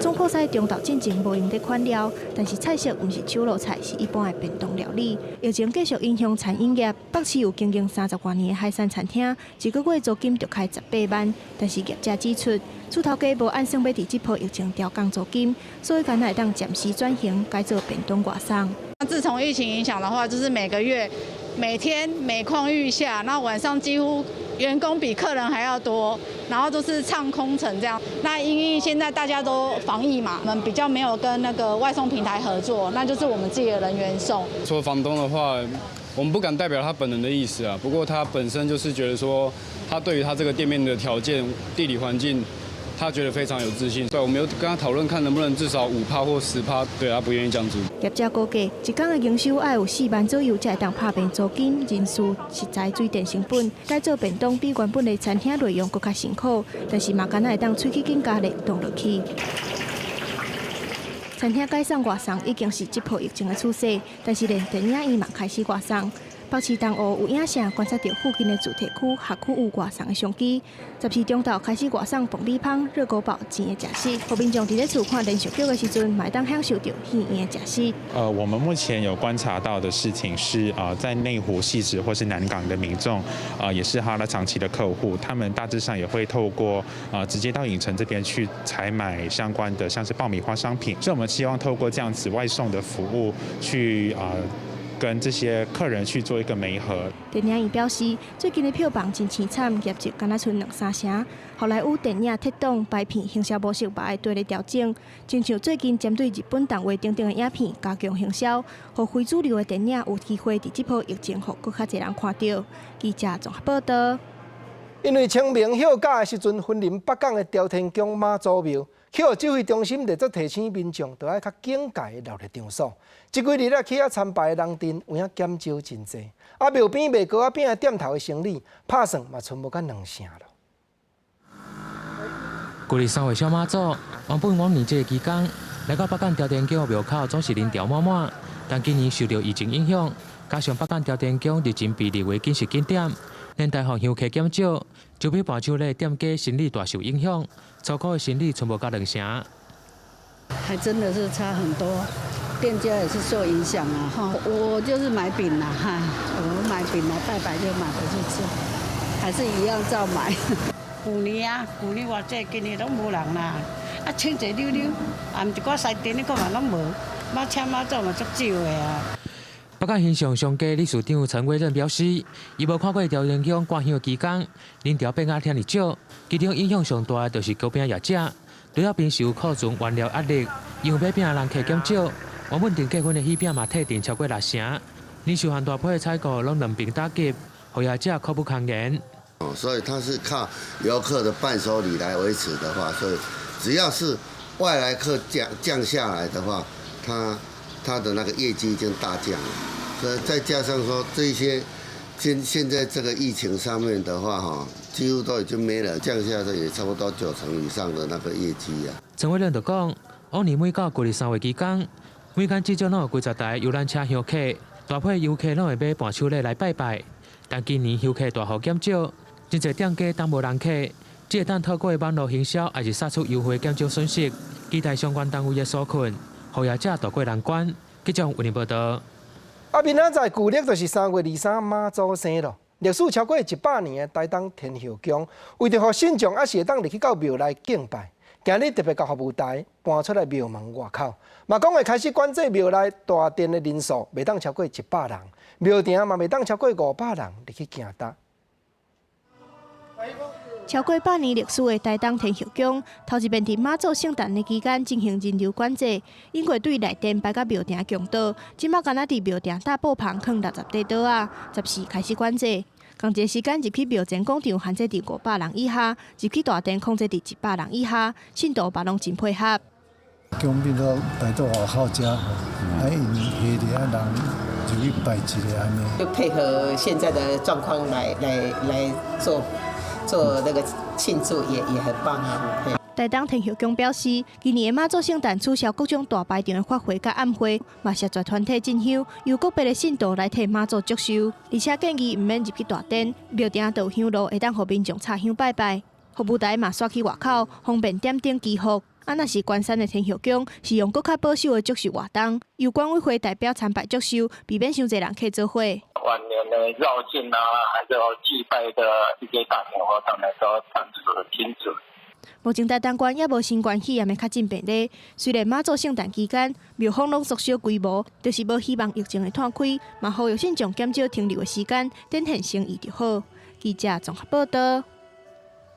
總鋪師中晝進前無閒咧款料，但是菜色毋是手路菜，是一般的便當料理。疫情繼續影響餐飲業，北市有經營30外年的海山餐廳，一個月租金就開18萬。但是業者指出，厝頭家無按算欲佇這波疫情調降租金，所以干焦會當暫時轉型改做便當外送。自從疫情影響的話，就是每個月、每天每況愈下，那晚上幾乎員工比客人還要多，然後都是唱空城這樣。那因為現在大家都防疫嘛，我們比較沒有跟那個外送平台合作，那就是我們自己的人員送。說房東的話，我們不敢代表他本人的意思啊。不過他本身就是覺得說，他對於他這個店面的條件、地理環境，他覺得非常有自信。對，我們有跟他討論，看能不能至少5趴或10趴，對他不願意降租。業者估計，一工的營收愛有4萬左右，才會當拍平租金、人事、食材、水電成本。改做便當比原本的餐廳內容閣較辛苦，但是嘛，干焦會當喙齒緊咬咧擋落去。餐廳改送外送已經是這波疫情的趨勢，但是連電影院嘛開始外送。北市東湖有影城觀察著附近的住宅區、學區有外送的商機。14中晝開始外送爆米香、熱狗堡、煎的食食，予民眾佇咧厝看連續劇的時陣，嘛會當享受著戲院的食食。我們目前有觀察到的事情是，在內湖、汐止或是南港的民眾，也是哈拉長期的客戶，他們大致上也會透過直接到影城這邊去採買相關的，像是爆米花商品。所以，我們希望透過這樣子外送的服務，去跟這些客人去做一個媒合。電影院表示，最近的票房真凄慘，業績干焦賰兩三成。後來有電影撤檔、排片、行銷模式嘛愛綴咧調整。親像最近針對日本動畫等等的影片加強行銷，予非主流的電影有機會佇這波疫情予閣較濟人看著。記者綜合報導。因為清明歇假的時陣，雲林北港的朝天宮媽祖廟，去予指揮中心列做提醒民眾，著愛較警戒留佇場所。這幾日來去遐參拜的人陣有影減少真濟。啊，廟邊賣糕仔餅的店頭的生意，拍算嘛賰無甲兩成囉。舊曆三月小媽祖，原本往年這个期間來到北港朝天宮廟口總是人潮滿滿，但今年受著疫情影響，加上北港朝天宮日前被列為禁食景點，連帶予香客減少，周邊伴手禮店家生意大受影響，初估的生意賰無甲兩成。還真的是差很多，店家也是受影響啊！哈，我就是買餅啦，哈，我買餅來拜拜就買回去吃，還是一樣照買。舊年啊，舊年偌濟，今年攏無人啦。啊，清濟溜溜，啊，毋一寡西店你看嘛攏無，媽請媽祖嘛足少的啊。北港形象商家理事長陳偉任表示，伊無看過朝天宮掛香期間，人潮變甲遮爾少，其中影響上大的就是糕餅業者，除了平時有庫存原料壓力，因為買餅的人客減少，原本訂結婚的喜餅嘛退訂超過六成，連受限大批的採購攏兩邊打擊，予業者苦不堪言。所以他是靠遊客的伴手禮來維持的話，所以只要是外來客降下來的話，他的那個業績已經大降了。所以再加上說這些現在這個疫情上面的話，哈，幾乎都已經沒了，降下來也差不多9成以上的那個業績啊。陳偉倫就講，往年每到舊曆三月期間，每工至少攏有幾十台遊覽車香客，大批遊客攏會買伴手禮來拜拜，但今年遊客大幅減少，真濟店家等無人客，只會當透過網路行銷，抑是撒出優惠減少損失。期待相關單位的紓困，予業者渡過難關。記者為您報道。啊，明仔載舊曆就是3月23媽祖生咯。歷史超過100年的台東天后宮，為著予信眾猶是會當入去到廟內敬拜，今日特別共服務台搬出來廟門外口，嘛講會開始管制廟內大殿的人數，袂當超過100人，廟埕嘛袂當超過500人入去行踏。超過百年歷史的台東天后宮，頭一遍佇媽祖聖誕的期間進行人流管制，因過對內殿擺到廟埕墘桌，這馬干焦佇廟埕大布棚囥60塊桌仔，14開始管制。仝一个時間入去廟前廣場限制佇500人以下，入去大殿控制佇100人以下，信徒嘛攏真配合。宮變到擺到外口遮，啊，𪜶下佇啊人入去拜一下按呢。就配合現在的狀況來做那個慶祝也很棒啊！台東天后宮表示，今年的媽祖聖誕取消各種大排場的法會佮暗會，嘛謝絕團體進香，由個別的信徒來替媽祖祝壽，而且建議毋免入去大殿，廟埕就有香爐會當予民眾插香拜拜。服務台嘛煞去外口，方便點燈祈福。啊，若是關山的天后宮，是用閣較保守的祝壽活動，由管委會代表參拜祝壽，避免傷濟人客做伙。萬年的繞境啊，還有祭拜的一些大型活動呢，都暫時停止。目前台東縣猶無新冠肺炎的確診病例，雖然媽祖聖誕期間廟方攏縮小規模，就是無希望疫情會湠開，嘛呼籲信眾減少停留的時間，展現誠意就好。記者綜合報道。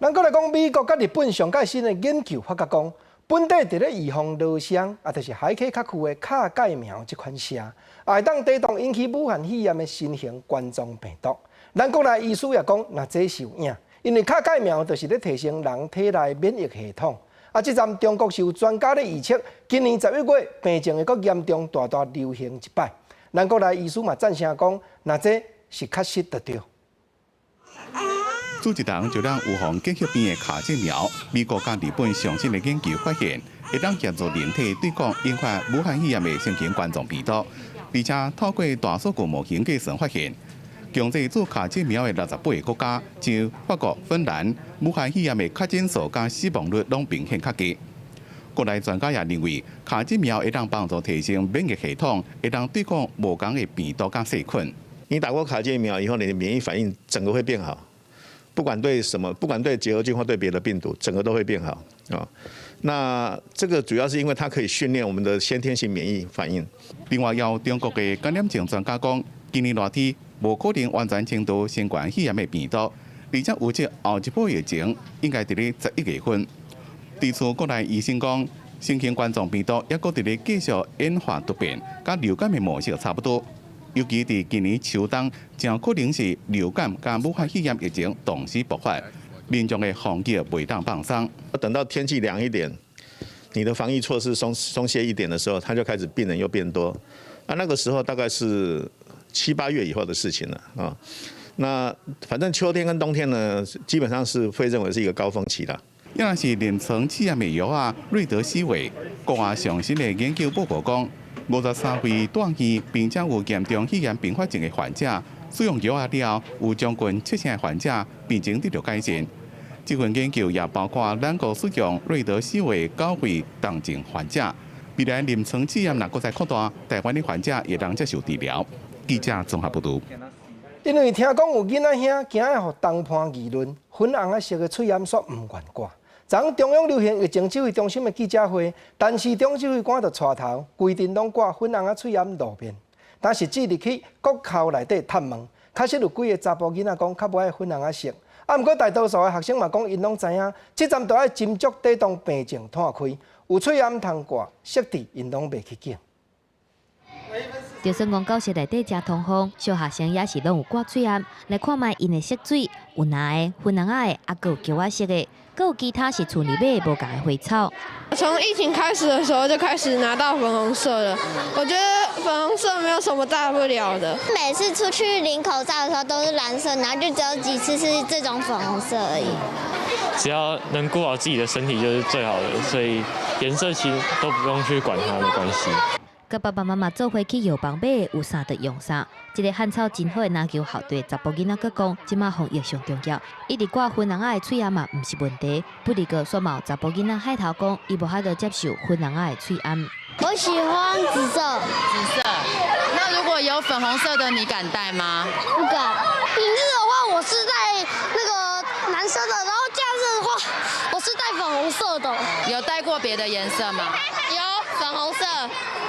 咱閣來講美國佮日本上蓋新的研究發覺講，本底佇咧預防燒傷，啊，就是海溪較區的卡介苗這款射，也會當抵擋引起武漢肺炎的新型冠狀病毒。咱國內醫師也講，若這是有影，因為卡介苗就是咧提升人體內免疫系統。啊，這陣中國是有專家咧預測，今年11月病情會閣嚴重，大大流行一擺。咱國內醫師嘛贊成講，若這是確實著對。注一筒就讓預防結核病的卡介苗，美國佮日本上新的研究發現，會當協助人體對抗引發武漢肺炎的新型冠狀病毒，而且透過大數據模型計算發現，強制注卡介苗的68個國家，像法國、芬蘭，武漢肺炎的確診數佮死亡率攏明顯較低。國內專家也認為，卡介苗會當幫助提升免疫系統，會當對抗無仝的病毒佮細菌。你打過卡介苗以後，你的免疫反應整個會變好。不管對什麼，不管對結核菌或對別的病毒，整個都會變好啊。那這個主要是因為它可以訓練我們的先天性免疫反應。另外，有中國的感染症專家講，今年熱天無可能完全清除新冠肺炎的病毒，而且預測後一波疫情應該佇咧11月份。對此，國內醫生講，新型冠狀病毒猶閣佇咧繼續演化突變，佮流感的模式差不多。尤其佇今年秋冬，真有可能是流感佮武漢肺炎疫情同時爆發，民眾的防疫袂當放鬆。等到天氣涼一點，你的防疫措施鬆鬆懈一點的時候，它就開始病人又變多。啊，那個時候大概是七八月以後的事情了啊。那反正秋天跟冬天呢，基本上是會認為是一個高峰期啦。猶是臨床試驗的藥啊，瑞德西韋，國外上新的研究報告講，53歲住院並且有嚴重肺炎併發症的患者，使用藥仔了後，有將近七成的患者病情得到改善。這份研究也包括咱國使用瑞德西韋九歲重症患者。未來臨床試驗若閣再擴大，台灣的患者會當接受治療。記者綜合報道。因為聽講有囡仔兄驚愛予同伴議論，粉紅仔色的喙罨煞毋願掛。昨中央流行疫情指揮中心的記者會，陳時中指揮官就帶頭規定攏掛粉紅仔喙罨露面，但是只入去國校內底探問，確實有幾个查埔囡仔講較無愛粉紅仔色。啊，毋過大多數的學生嘛講，𪜶攏知影，這針著愛斟酌抵擋病情湠開，有喙罨通掛，色佇𪜶攏袂去揀。就算講教室內底誠通風，小學生也是攏有掛喙罨，來看覓𪜶的色水，有藍的、粉紅仔的，啊，閣有橘仔色的，閣有其他是厝裡買的無仝的花草。從疫情開始的時候就開始拿到粉紅色的，我覺得粉紅色沒有什麼大不了的。每次出去領口罩的時候都是藍色，然後就只有幾次是這種粉紅色而已。只要能顧好自己的身體就是最好的，所以顏色其實都不用去管它的關係。佮爸爸媽媽做伙去藥房買有啥就用啥。這个漢草真好的籃球校隊查埔囡仔閣講，這馬防疫上重要，一直掛薰紅仔的喙罨嘛，毋是問題。不過，煞嘛有查埔囡仔害頭講，伊無法度接受薰紅仔的喙罨。我喜歡紫色。紫色。那如果有粉紅色的，你敢戴嗎？不敢。平日的話，我是戴那個藍色的，然後假日的話，我是戴粉紅色的。有戴過別的顏色嗎？有粉紅色。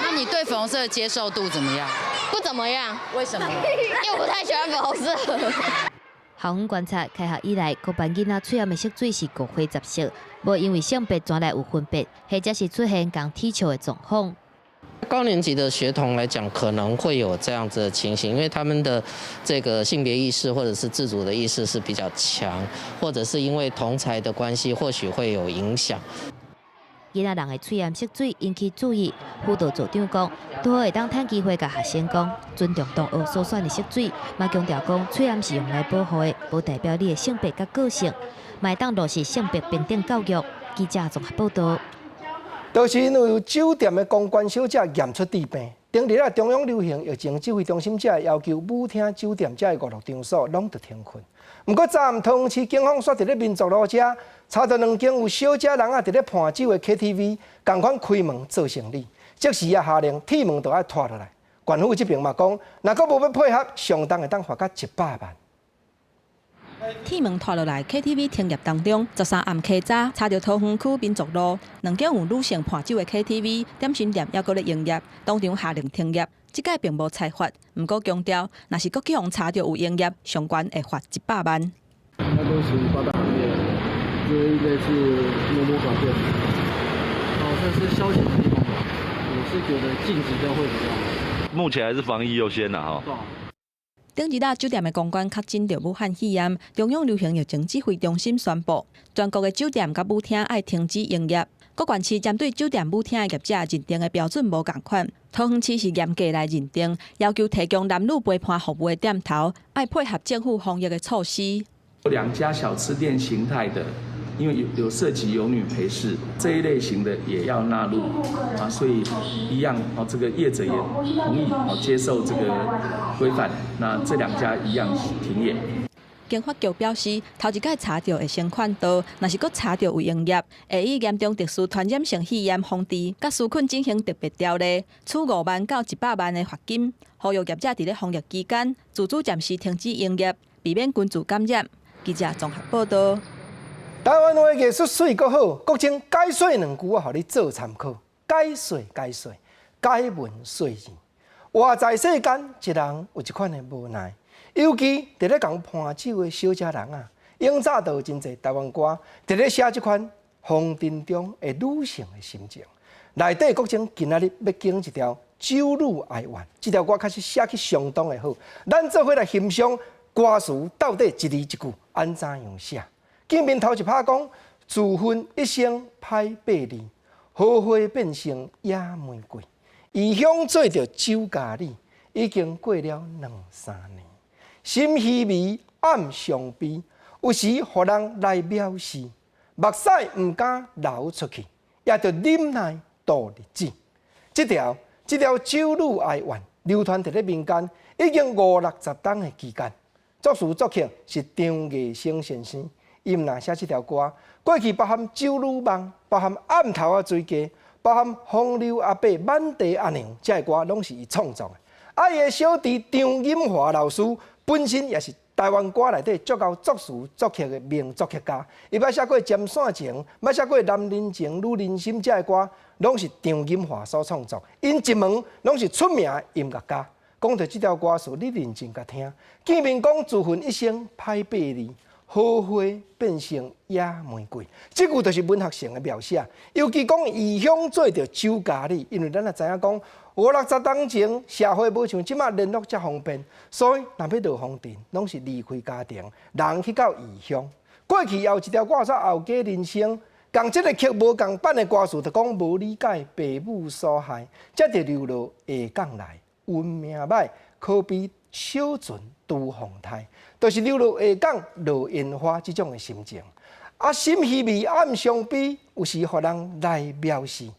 那你對粉紅色的接受度怎麼樣？不怎麼樣。為什麼？因為我不太喜歡粉紅色。校方觀察，開學以來，各班囡仔喙罨的色水是五花雜色，無因為性別轉來有分別，或者是出現共踢笑的狀況。高年級的學童來講，可能會有這樣子的情形，因為他們的這個性別意識或者是自主的意識是比較強，或者是因為同儕的關係，或許會有影響。囡仔人的喙罨色水引起注意，輔導組長講，拄好會當趁機會共學生講，尊重同學所選的色水，嘛強調講，喙罨是用來保護的，無代表你的性別佮個性，嘛會當落實性別平等教育。記者綜合報道。就是因為有酒店的公關小姐驗出治病，頂日啊，中央流行疫情指揮中心才會要求舞廳、酒店這个娛樂場所攏著停困。毋過昨暗桃園市警方煞佇咧民族路遮查著兩間有小姐人仔佇咧伴酒的 KTV，仝款開門做生理，即時啊下令鐵門都愛拖落來。縣府這邊嘛講，若閣無欲配合，上重會當罰到100萬。鐵門拖落來，KTV 停業當中，13暗溪早查著桃園區民族路兩間有女性伴酒的 KTV 點心店，猶閣咧營業，當場下令停業。這擺並無裁罰，毋過強調，若是閣去予查著有營業，上懸會罰100萬。那都屬於八大行業，這應該是摸摸卡店，哦，算是消遣的地方吧。我是覺得禁止掉會比較好。目前還是防疫優先啦，哈。頂日啊，酒店的公關確診著武漢肺炎，中央流行疫情指揮中心宣布，全國的酒店佮舞廳愛停止營業。各縣市針對酒店、舞廳的業者認定的標準無仝款，桃園市是嚴格來認定，要求提供男女陪伴服務的店頭愛配合政府防疫的措施。兩家小吃店形態的，因為有涉及有女陪侍這一類型的也要納入啊，所以一樣哦，這個業者也同意哦接受這個規範，那這兩家一樣停業。經發局表示，頭一擺查著會先勸導，若是閣查著有營業，會以嚴重特殊傳染性肺炎防治佮紓困振興特別條例，處5萬到100萬的罰金。呼籲業者佇咧防疫期間，自主暫時停止營業，避免群聚感染。記者綜合報道。台灣話藝術媠閣好，國清解說兩句，我予你做參考。解說解說，解文說字。活在世間，一人有一款的無奈。尤其佇咧共伴酒的小姐人啊，永早就有真濟台灣歌，佇咧寫這款風塵中的女性的心情。內底國清今仔日欲揀一條《酒女哀怨》，這條歌確實寫去相當的好。咱做伙來欣賞歌詞到底一字一句按怎樣寫。見面頭一拍講，自恨一生歹八字，桃花變成野玫瑰。異鄉做著酒家女，已經過了兩三年。心虛微，暗傷悲，有時予人來藐視，目屎毋敢流出去，也著忍耐度日子。這條酒女哀怨流傳佇咧民間，已經五六十冬的期間。作詞作曲是張藝生先生。伊毋但寫這條歌，過去包含酒女夢，包含暗頭仔追嫁，包含風流阿伯、滿地阿娘，這个歌攏是伊創作的。啊，伊的小弟張錦華老師本身也是台灣歌內底足𠢕作詞作曲的名作曲家。伊捌寫過《針線情》，捌寫過《男人情》、女人心，這个歌攏是張錦華所創作。𪜶一門攏是出名的音樂家。講著這條歌詞，你認真共聽。見面講自恨一生歹八字。桃花變成野玫瑰，這句就是文學性的描寫。尤其講異鄉做著酒家女，因為咱也知影講，五六十冬前社會無像這馬聯絡遮方便，所以若欲落風塵，攏是離開家庭，人去到異鄉。過去也有一條歌說後家人生，仝這个曲無仝版的歌詞，就講無理解爸母所害，才著流落下港來，運命歹，可比小船拄風台，就是流落下港落煙花這種的心情。啊，心虛微暗傷悲，有時予人來藐視。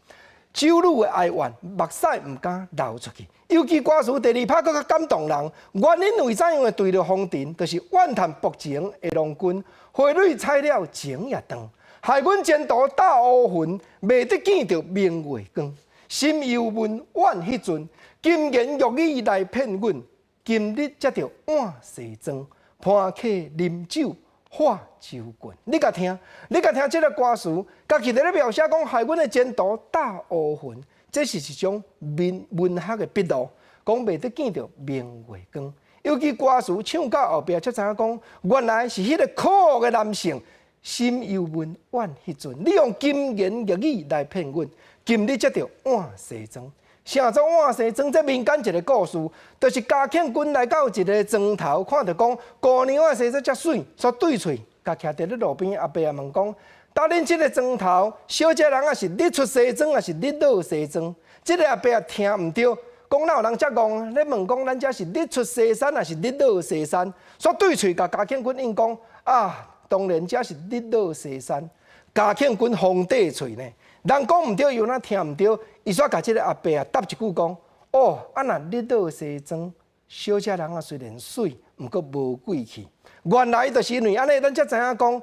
酒女的哀怨，目屎毋敢流出去。尤其歌詞第二拍閣較感動人，原因為怎樣會對著風塵，就是怨嘆薄情的郎君，花蕊採了情也斷，害阮前途踏烏雲，袂得見著明月光。心猶悶怨彼陣，金言玉語來騙阮，今日才著換西裝，伴客啉酒。喝酒棍，你共聽，你共聽這个歌詞，家己佇咧描寫講，害阮的前途踏烏雲，這是一種文文學的筆路，講袂得見著明月光。尤其歌詞唱到後壁，才知影講，原來是彼个可惡的男性，心猶悶怨彼陣，你用金言玉語來騙阮，今日才著換西裝。啥做換西裝？這民間一个故事，就是嘉慶君來到一个莊頭，看著講姑娘仔生做遮媠，煞對喙，共徛佇咧路邊阿伯仔問講：兜恁這个莊頭，小姐人仔是日出西裝，抑是日落西裝？這个阿伯仔聽毋著，講哪有人遮戇？咧問講咱遮是日出西山，抑是日落西山？煞對喙共嘉慶君應講：啊，當然遮是日落西山。嘉慶君風短喙呢？人講毋著，伊若聽毋著，伊煞共這个阿伯仔答一句講：哦，啊若日落西裝，小姐人仔雖然媠，毋過無貴氣。原來就是因為按呢，咱才知影講，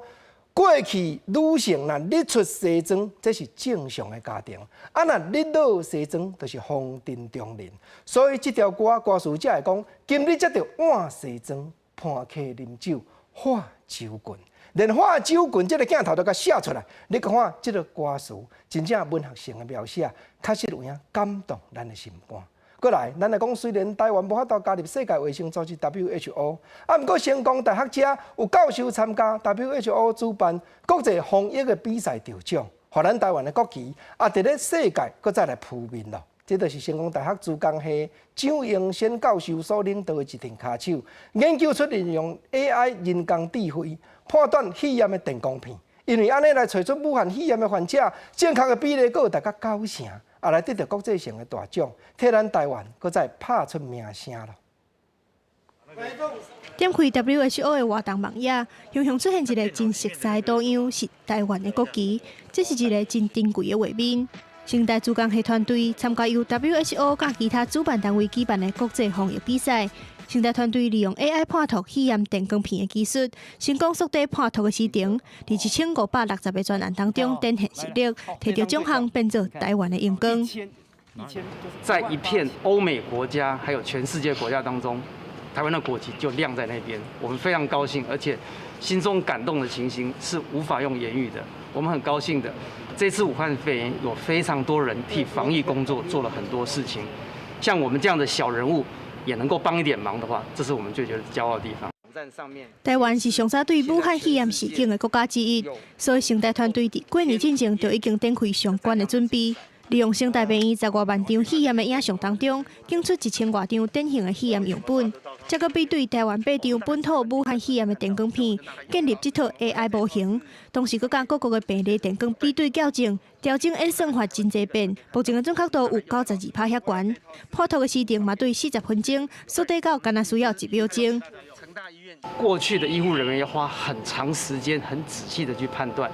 過去女性若日出西裝，這是正常的家庭；啊若日落西裝，就是風塵中人。所以這條歌歌詞才會講：今日才著換西裝，伴客啉酒，喝酒棍。連喝酒棍這个鏡頭都共寫出來，你看這个歌詞真正文學性的描寫，確實有影感動咱的心肝。過來，咱來講，雖然台灣無法度加入世界衛生組織 WHO，啊，毋過成功大學遮有教授參加 WHO 主辦國際防疫的比賽得獎，予咱台灣的國旗也佇咧世界閣再來浮面咯。這就是成功大學資工系蔣英仙教授所領導的一陣跤手，研究出利用 AI 人工智慧判斷肺炎的電光片，因為按呢來揣出武漢肺炎的患者正確的比例，閣有達到九成，也來得著國際性的大獎，替咱台灣閣再拍出名聲咯。點開 WHO 的活動網頁，雄雄出現一个真熟悉的圖樣，是台灣的國旗，這是一个真珍貴的畫面。成大資工系團隊參加由 WHO 佮其他主辦單位舉辦的國際防疫比賽。成大團隊利用 AI 判讀肺炎電光片的技術，成功縮短判讀的時程，佇1560个專案當中展現實力，摕著獎項變做台灣的榮光。在一片歐美國家還有全世界國家當中，台灣的國旗就亮在那邊，我們非常高興，而且心中感動的情形是無法用言喻的。我們很高興的，這次武漢肺炎有非常多人替防疫工作做了很多事情，像我們這樣的小人物也能夠幫一點忙的話，這是我們最覺得驕傲的地方。台灣是上早對武漢肺炎示警的國家之一，所以成大團隊佇過年進前就已經展開相關的準備。利用成大病院十外萬張肺炎的影像當中，檢出1000外張典型的肺炎樣本，再閣比對台灣八張本土武漢肺炎的電光片，建立這套 AI 模型，同時閣佮各國的病例電光比對校正，調整演算法真濟遍，目前的準確度有92%遐懸。判讀的時程嘛對40分鐘縮短到干焦需要1秒鐘。過去的醫護人員要花很長時間、很仔細的去判斷，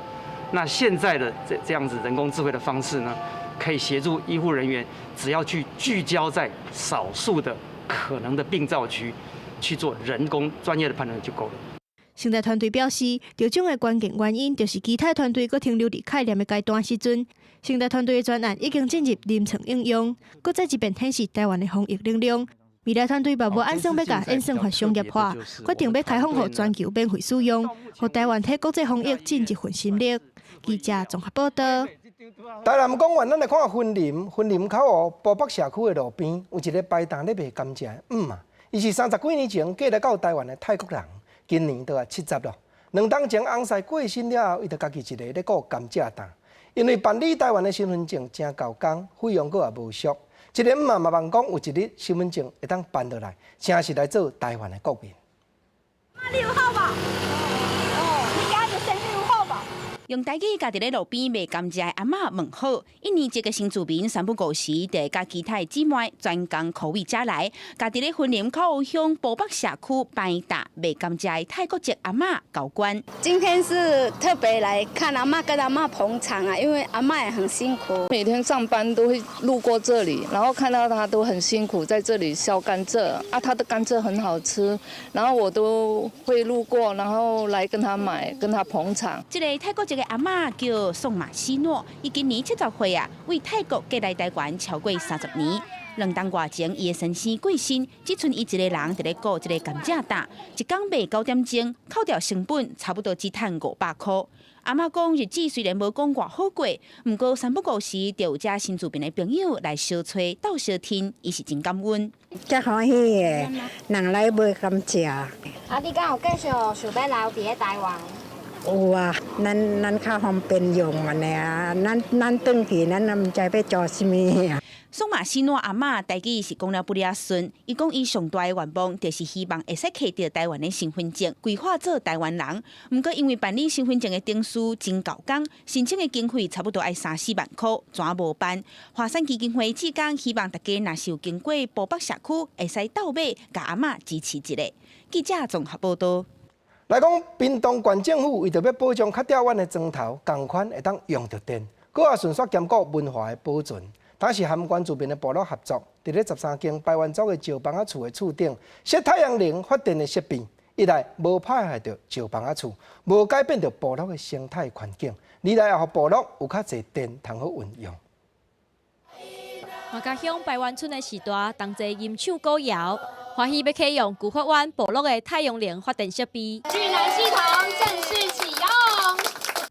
那現在的這樣子人工智慧的方式呢，可以協助醫護人員，只要去聚焦在少數的可能的病灶區，去做人工專業的判斷就夠了。成大團隊表示，得獎的關鍵原因就是其他團隊閣停留佇概念的階段時陣，成大團隊的專案已經進入臨床應用，閣再一遍顯示台灣的防疫能量。未來團隊嘛無按算欲共演算法商業化，決定欲開放予全球免費使用，予台灣替國際防疫盡一份心力。記者綜合報道。台南講完，咱來看雲林，雲林口湖埔北社區的路邊有一个擺檔咧賣甘蔗的姆仔，伊是30幾年前嫁來到台灣的泰國人，今年都啊70咯。2冬前翁婿過身了後，伊就家己一个咧顧甘蔗檔。因為辦理台灣的身份證誠猴工，費用閣也無俗。這个姆仔嘛望講有一日身份證會當辦落來，正式來做台灣的國民。你有好無？哦，你今日生日有好無？用台語共佇咧路邊賣甘蔗的阿嬤問好。一年級的新住民三不五時，就會佮其他的姊妹專工苦位遮來，共佇咧雲林口湖鄉埔北社區擺檔賣甘蔗的泰國籍阿嬤交關。今天是特別來看阿嬤，跟阿嬤捧場啊，因為阿嬤也很辛苦。每天上班都會路過這裡，然後看到她都很辛苦，在這裡削甘蔗啊，她的甘蔗很好吃，然後我都會路過，然後來跟她買，跟她捧場。這个泰國籍的阿嬤叫宋馬西諾，伊今年70歲啊，為泰國過來台灣超過30年。2冬外前，伊的先生過身，只賰伊一個人佇咧顧這个甘蔗擔，一工賣9點鐘，扣掉成本，差不多只趁500箍。阿嬤講，日子雖然無講偌好過，毋過三不五時就有遮新住民的朋友來相揣鬥相挺，伊是真感恩。足歡喜的，人來買甘蔗。啊，你敢有繼續想欲留佇咧台灣？有啊，咱較方便用按呢啊，咱轉去，咱也毋知欲做啥物啊。宋馬西諾阿嬤台語是講了不了順，伊講伊上大的願望就是希望會使摕著台灣的身份證，歸化做台灣人。毋過因為辦理身份證的程序真猴工，申請的經費差不多愛三四萬箍，怎無辦？華山基金會志工希望大家若是有經過埔北社區，會使鬥買，共阿嬤支持一下。記者綜合報道。來講，屏東縣政府為著欲保障較吊遠的莊頭仝款會當用著電，閣也順紲兼顧文化的保存。當時和原住民的部落合作，佇咧13間排灣族的石枋仔厝的厝頂設太陽能發電的設備，一來無破壞著石枋仔厝，無改變著部落的生態環境；二來也予部落有較濟電通好運用。瑪家鄉排灣村的時代，同齊吟唱歌謠，歡喜欲啟用舊發灣部落的太陽能發電設備。聚能系統正式啟用。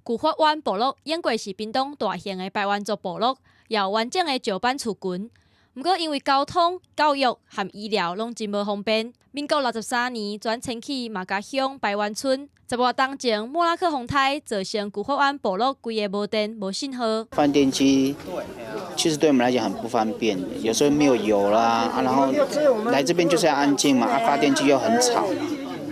舊發灣部落應過是屏東大型的排灣族部落，也有完整的石板厝群。毋過因為交通、教育和醫療攏真無方便，民國63年轉遷去瑪家鄉排灣村。10外冬前，莫拉克風颱造成舊發灣部落規个無電、無信號。發電機其實對我們來講很不方便，有時候沒有油啦，啊，然後來這邊就是要安靜嘛，啊，發電機又很吵，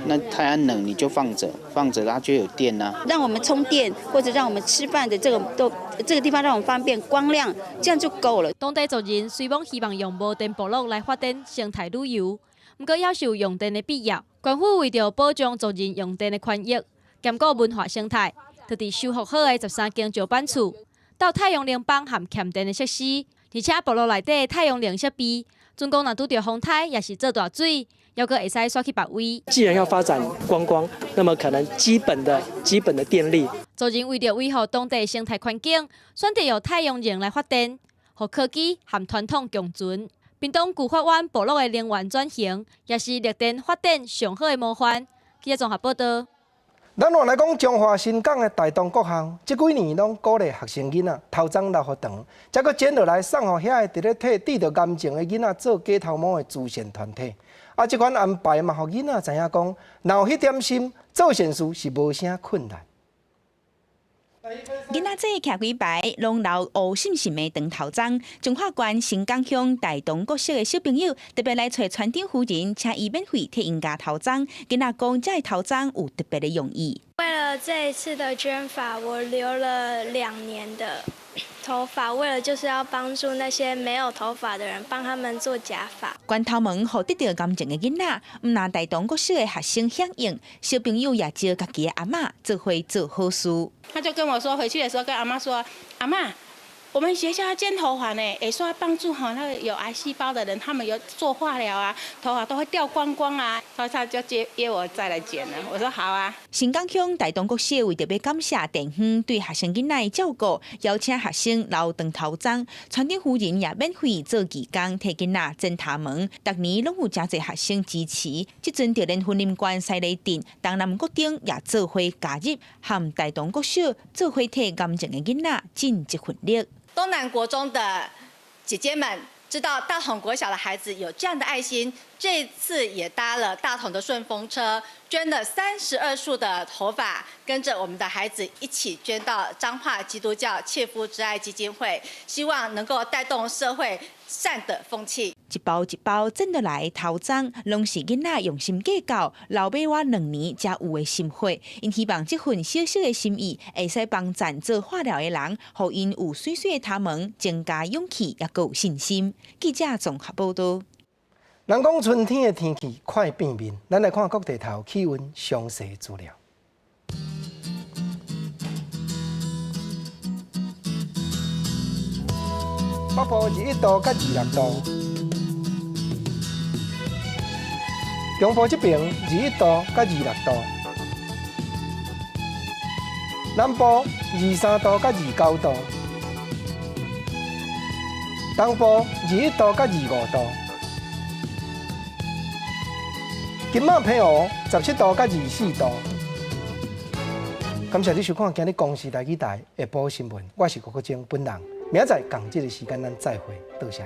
那太陽能你就放著，放著它就有電啦。讓我們充電或者讓我們吃飯的這個都這個地方讓我們方便光亮，這樣就夠了。當地族人雖罔希望用無電部落來發展生態旅遊，毋過猶是有用電的必要。縣府為著保障族人用電的權益，兼顧文化生態，特佇修復好的13間石板厝，鬥太陽能板和慳電的設施，而且部落內底的太陽能設備，準講若拄著風颱，抑是做大水，猶閣會使徙去別位。既然要發展觀光，那麼可能基本的電力。族人為著維護當地生態環境，選擇用太陽能來發電，予科技和傳統共存。屏東舊發灣部落的能源轉型，也是綠電發展上好的模範。記者綜合報道。咱換來講，彰化新港的大同國校，這幾年攏鼓勵學生囡仔頭鬃留予長，才閣剪落來送予遐个佇咧替得著癌症的囡仔做假頭毛的慈善團體。啊，這款安排嘛，予囡仔知影講，若有彼點心，做善事是無啥困難。囡仔仔徛幾排，攏留烏滲滲的長頭鬃。彰化縣新港鄉大同國小的小朋友特別來揣村長夫人，請伊免費替𪜶鉸頭鬃。囡仔講，這个頭鬃有特別的用意。為了這一次的捐髮，我留了2年的頭髮，為了就是要幫助那些沒有頭髮的人，幫他們做假髮。捐頭毛予得著癌症的囡仔，毋但大同國小的學生響應，小朋友也招家己的阿嬤做伙做好事。他就跟我說，回去的時候跟阿嬤說，阿嬤，我們學校要捐頭髮呢，也說要幫助哈那個有癌細胞的人，他們有做化療啊，頭髮都會掉光光啊。他就接約我再來剪了，我說好啊。新港鄉大同國小為著欲感謝地方對學生囡仔的照顧，邀請學生留長頭鬃，村長夫人也免費做義工，替囡仔剪頭毛。逐年攏有誠濟學生支持，這陣就連雲林縣西螺鎮東南國中也做伙加入，和大同國小做伙替癌症的囡仔盡一份力。東南國中的姐姐們知道大同國小的孩子有這樣的愛心，這次也搭了大同的順風車，捐了32束的頭髮，跟着我們的孩子一起捐到彰化基督教切膚之愛基金會，希望能夠帶動社會善的風氣。一包一包剪落來的頭鬃，攏是囡仔用心計較，留欲倚2年才有的心血。𪜶希望這份小小的心意，會使幫贊做化療的人，予𪜶有媠媠的頭毛，增加勇氣，抑閣有信心。記者綜合報道。人講春天的天氣快變面，咱來看各地頭氣溫詳細資料。北部21度佮26度，中部這邊21度佮26度，南部23度佮29度，東部21度佮25度，金馬澎湖17度佮24度。感謝你收看今日公視台語台下晡新聞，我是郭國晶本人。明仔載仝這个時間，咱再會，多謝。